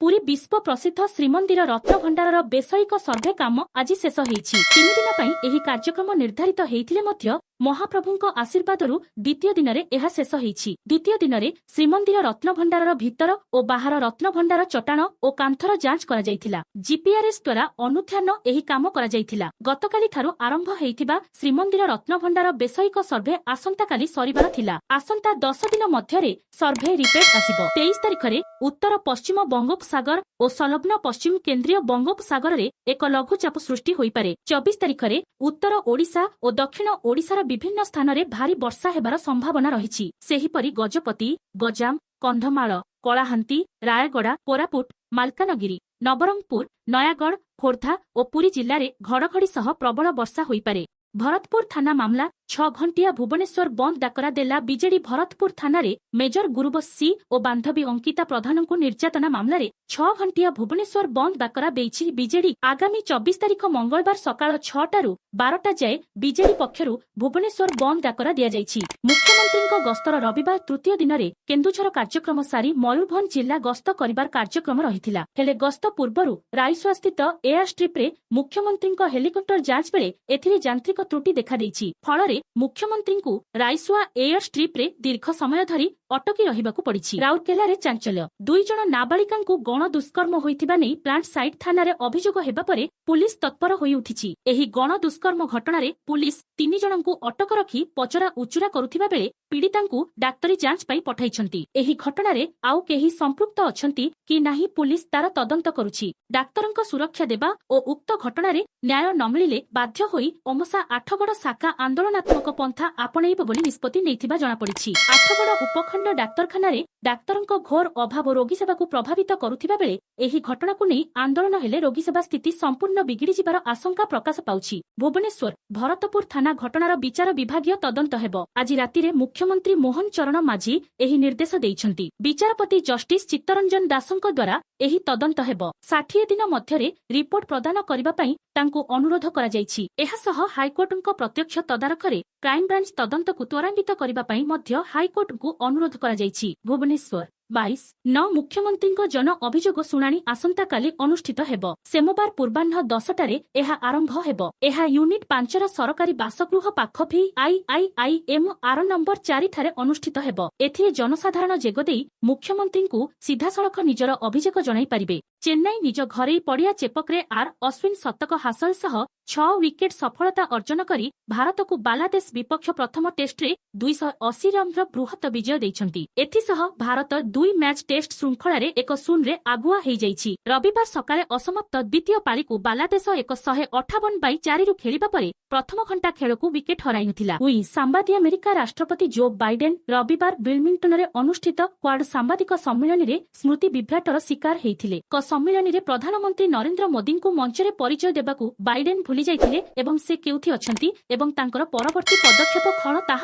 ପୁରୀ ବିଶ୍ୱ ପ୍ରସିଦ୍ଧ ଶ୍ରୀମନ୍ଦିର ରତ୍ନଭଣ୍ଡାରର ବୈଷୟିକ ସର୍ଭେ କାମ ଆଜି ଶେଷ ହୋଇଛି। 3 ଦିନ ପାଇଁ ଏହି କାର୍ଯ୍ୟକ୍ରମ ନିର୍ଦ୍ଧାରିତ ହୋଇଥିଲେ ମଧ୍ୟ ମହାପ୍ରଭୁଙ୍କ ଆଶୀର୍ବାଦରୁ ଦ୍ୱିତୀୟ ଦିନରେ ଏହା ଶେଷ ହୋଇଛି। ଦ୍ୱିତୀୟ ଦିନରେ ଶ୍ରୀମନ୍ଦିର ରତ୍ନଭଣ୍ଡାରର ଭିତର ଓ ବାହାର ରତ୍ନଭଣ୍ଡାର ଚଟାଣ ଓ କାନ୍ଥର ଯାଞ୍ଚ କରାଯାଇଥିଲା। ଜିପିଆରଏସ୍ ଦ୍ୱାରା ଅନୁଧ୍ୟାନ ଏହି କାମ କରାଯାଇଥିଲା। ଗତକାଲିଠାରୁ ଆରମ୍ଭ ହୋଇଥିବା ଶ୍ରୀମନ୍ଦିର ରତ୍ନଭଣ୍ଡାର ବୈଷୟିକ ସର୍ଭେ ଆସନ୍ତାକାଲି ସରିବାର ଥିଲା। ଆସନ୍ତା 10 ଦିନ ମଧ୍ୟରେ ସର୍ଭେ ରିପୋର୍ଟ ଆସିବ। 23 ତାରିଖରେ ଉତ୍ତର ପଶ୍ଚିମ ବଙ୍ଗୋପସାଗର ଓ ସଂଲଗ୍ନ ପଶ୍ଚିମ କେନ୍ଦ୍ରୀୟ ବଙ୍ଗୋପସାଗରରେ ଏକ ଲଘୁଚାପ ସୃଷ୍ଟି ହୋଇପାରେ। 24 ତାରିଖରେ ଉତ୍ତର ଓଡ଼ିଶା ଓ ଦକ୍ଷିଣ ଓଡ଼ିଶାର ବିଭିନ୍ନ ସ୍ଥାନରେ ଭାରୀ ବର୍ଷା ହେବାର ସମ୍ଭାବନା ରହିଛି। ସେହିପରି ଗଜପତି, ଗଞ୍ଜାମ, କନ୍ଧମାଳ, କଳାହାଣ୍ଡି, ରାୟଗଡ଼ା, କୋରାପୁଟ, ମାଲକାନଗିରି, ନବରଙ୍ଗପୁର, ନୟାଗଡ଼, ଖୋର୍ଦ୍ଧା ଓ ପୁରୀ ଜିଲ୍ଲାରେ ଘଡ଼ଘଡ଼ି ସହ ପ୍ରବଳ ବର୍ଷା ହୋଇପାରେ। ଭରତପୁର ଥାନା ମାମଲା, 6 ଘଣ୍ଟିଆ ଭୁବନେଶ୍ୱର ବନ୍ଦ ଡାକରା ଦେଲା ବିଜେଡି। ଭରତପୁର ଥାନାରେ ମେଜର ଗୁରୁବକ୍ସ ସିଂ ଓ ବାନ୍ଧବୀ ଅଙ୍କିତା ପ୍ରଧାନଙ୍କୁ ନିର୍ଯାତନା ମାମଲାରେ 6 ଘଣ୍ଟିଆ ଭୁବନେଶ୍ୱର ବନ୍ଦ ଡାକରା ଦେଇଛି ବିଜେଡି। ଆଗାମୀ 24 ତାରିଖ ମଙ୍ଗଳବାର ସକାଳ 6ଟାରୁ 12ଟା ଯାଏ ବିଜେଡି ପକ୍ଷରୁ ଭୁବନେଶ୍ୱର ବନ୍ଦ ଡାକରା ଦିଆଯାଇଛି। ମୁଖ୍ୟମନ୍ତ୍ରୀଙ୍କ ଗସ୍ତର ରବିବାର ତୃତୀୟ ଦିନରେ କେନ୍ଦୁଝର କାର୍ଯ୍ୟକ୍ରମ ସାରି ମୟୂରଭଞ୍ଜ ଜିଲ୍ଲା ଗସ୍ତ କରିବାର କାର୍ଯ୍ୟକ୍ରମ ରହିଥିଲା। ହେଲେ ଗସ୍ତ ପୂର୍ବରୁ ରାଇସୁଆସ୍ଥିତ ଏୟାର ଷ୍ଟ୍ରିପ୍ରେ ମୁଖ୍ୟମନ୍ତ୍ରୀଙ୍କ ହେଲିକପ୍ଟର ଯାଞ୍ଚ ବେଳେ ଏଥିରେ ଯାନ୍ତ୍ରିକ ତ୍ରୁଟି ଦେଖାଦେଇଛି। ଫଳରେ ମୁଖ୍ୟମନ୍ତ୍ରୀଙ୍କୁ ରାଇସୁଆ ଏୟାର ଷ୍ଟ୍ରିପ୍ରେ ଦୀର୍ଘ ସମୟ ଧରି ଅଟକି ରହିବାକୁ ପଡ଼ିଛି। ରାଉରକେଲାରେ ଚାଞ୍ଚଲ୍ୟ। ଦୁଇ ଜଣ ନାବାଳିକାଙ୍କୁ ଗଣ ଦୁଷ୍କର୍ମ ହୋଇଥିବା ନେଇ ପ୍ଲାଣ୍ଟ ସାଇଟ୍ ଥାନାରେ ଅଭିଯୋଗ ହେବା ପରେ ପୁଲିସ ତତ୍ପର ହୋଇଉଠିଛି। ଏହି ଗଣ ଦୁଷ୍କର୍ମ ଘଟଣାରେ ପୁଲିସ ତିନି ଜଣଙ୍କୁ ଅଟକ ରଖି ପଚରା ଉଚୁରା କରୁଥିବା ବେଳେ ପୀଡ଼ିତାଙ୍କୁ ଡାକ୍ତରୀ ଯାଞ୍ଚ ପାଇଁ ପଠାଇଛନ୍ତି। ଏହି ଘଟଣାରେ ଆଉ କେହି ସମ୍ପୃକ୍ତ ଅଛନ୍ତି କି ନାହିଁ, ପୁଲିସ ତାର ତଦନ୍ତ କରୁଛି। ଡାକ୍ତରଙ୍କ ସୁରକ୍ଷା ଦେବା ଓ ଉକ୍ତ ଘଟଣାରେ ନ୍ୟାୟ ନ ମିଳିଲେ ବାଧ୍ୟ ହୋଇ ଅମସା ଆଠଗଡ଼ ଶାଖା ଆନ୍ଦୋଳନାତ୍ମକ ପନ୍ଥା ଆପଣେଇବ ବୋଲି ନିଷ୍ପତ୍ତି ନେଇଥିବା ଜଣାପଡ଼ିଛି। ଆଠଗଡ଼ ଉପଖଣ୍ଡ ଡାକ୍ତରଖାନାରେ ଡାକ୍ତରଙ୍କ ଘୋର ଅଭାବ ରୋଗୀ ସେବାକୁ ପ୍ରଭାବିତ କରୁଥିବା ବେଳେ ଏହି ଘଟଣାକୁ ନେଇ ଆନ୍ଦୋଳନ ହେଲେ ରୋଗୀସେବା ସ୍ଥିତି ସମ୍ପୂର୍ଣ୍ଣ ବିଗିଡ଼ିଯିବାର ଆଶଙ୍କା ପ୍ରକାଶ ପାଉଛି। ଭୁବନେଶ୍ୱର ଭରତପୁର ଥାନା ଘଟଣାର ବିଚାର ବିଭାଗୀୟ ତଦନ୍ତ ହେବ। ଆଜି ରାତିରେ ମୁଖ୍ୟମନ୍ତ୍ରୀ ମୋହନ ଚରଣ ମାଝୀ ଏହି ନିର୍ଦ୍ଦେଶ ଦେଇଛନ୍ତି। ବିଚାରପତି ଜଷ୍ଟିସ ଚିତ୍ତରଞ୍ଜନ ଦାସଙ୍କ ଦ୍ୱାରା ଏହି ତଦନ୍ତ ହେବ। 60 ଦିନ ମଧ୍ୟରେ ରିପୋର୍ଟ ପ୍ରଦାନ କରିବା ପାଇଁ ତାଙ୍କୁ ଅନୁରୋଧ କରାଯାଇଛି। ଏହାସହ ହାଇକୋର୍ଟଙ୍କ ପ୍ରତ୍ୟକ୍ଷ ତଦାରଖରେ କ୍ରାଇମବ୍ରାଞ୍ଚ ତଦନ୍ତକୁ ତ୍ୱରାନ୍ୱିତ କରିବା ପାଇଁ ମଧ୍ୟ ହାଇକୋର୍ଟଙ୍କୁ ଅନୁରୋଧ କରାଯାଇଛି। ଭୁବନେଶ୍ୱର, 22/9। ମୁଖ୍ୟମନ୍ତ୍ରୀଙ୍କ ଜନ ଅଭିଯୋଗ ଶୁଣାଣି ଆସନ୍ତାକାଲି ଅନୁଷ୍ଠିତ ହେବ। ସୋମବାର ପୂର୍ବାହ୍ନ 10ଟାରେ ଏହା ଆରମ୍ଭ ହେବ। ଏହା ୟୁନିଟ୍ 5ର ସରକାରୀ ବାସଗୃହ ପାଖ ଭି I I I M R number 4 ଠାରେ ଅନୁଷ୍ଠିତ ହେବ। ଏଥିରେ ଜନସାଧାରଣ ଯୋଗଦେଇ ମୁଖ୍ୟମନ୍ତ୍ରୀଙ୍କୁ ସିଧାସଳଖ ନିଜର ଅଭିଯୋଗ ଜଣାଇ ପାରିବେ। ଚେନ୍ନାଇ, ନିଜ ଘରୋଇ ପଡ଼ିଆ ଚେପକରେ ଆର୍ ଅଶ୍ୱିନ ଶତକ ହାସଲ ସହ ଛଅ ୱିକେଟ୍ ସଫଳତା ଅର୍ଜନ କରି ଭାରତକୁ ବାଂଲାଦେଶ ବିପକ୍ଷ ପ୍ରଥମ ଟେଷ୍ଟରେ 280 ରନ୍ର ବୃହତ ବିଜୟ ଦେଇଛନ୍ତି। ଏଥିସହ ଭାରତ ଦୁଇ ମ୍ୟାଚ୍ ଟେଷ୍ଟ ଶୃଙ୍ଖଳାରେ 1-0ରେ ଆଗୁଆ ହୋଇଯାଇଛି। ରବିବାର ସକାଳେ ଅସମାପ୍ତ ଦ୍ୱିତୀୟ ପାଳିକୁ ବାଂଲାଦେଶ 158/4ରୁ ଖେଳିବା ପରେ ପ୍ରଥମ ଘଣ୍ଟା ଖେଳକୁ ୱିକେଟ୍ ହରାଇନଥିଲା। ଉଇ ସାମ୍ବାଦିକ, ଆମେରିକା ରାଷ୍ଟ୍ରପତି ଜୋ ବାଇଡେନ୍ ରବିବାର ବିଲମିଂଟନରେ ଅନୁଷ୍ଠିତ କ୍ୱାଡ୍ ସାମ୍ବାଦିକ ସମ୍ମିଳନୀରେ ସ୍ମୃତି ବିଭ୍ରାଟର ଶିକାର ହୋଇଥିଲେ। ଏକ ସମ୍ମିଳନୀରେ ପ୍ରଧାନମନ୍ତ୍ରୀ ନରେନ୍ଦ୍ର ମୋଦିଙ୍କୁ ମଞ୍ଚରେ ପରିଚୟ ଦେବାକୁ ବାଇଡେନ୍ ଭୁଲି ଯାଇଥିଲେ ଏବଂ ସେ କେଉଁଠି ଅଛନ୍ତି ଏବଂ ତାଙ୍କର ପରବର୍ତ୍ତୀ ପଦକ୍ଷେପ କଣ ତାହା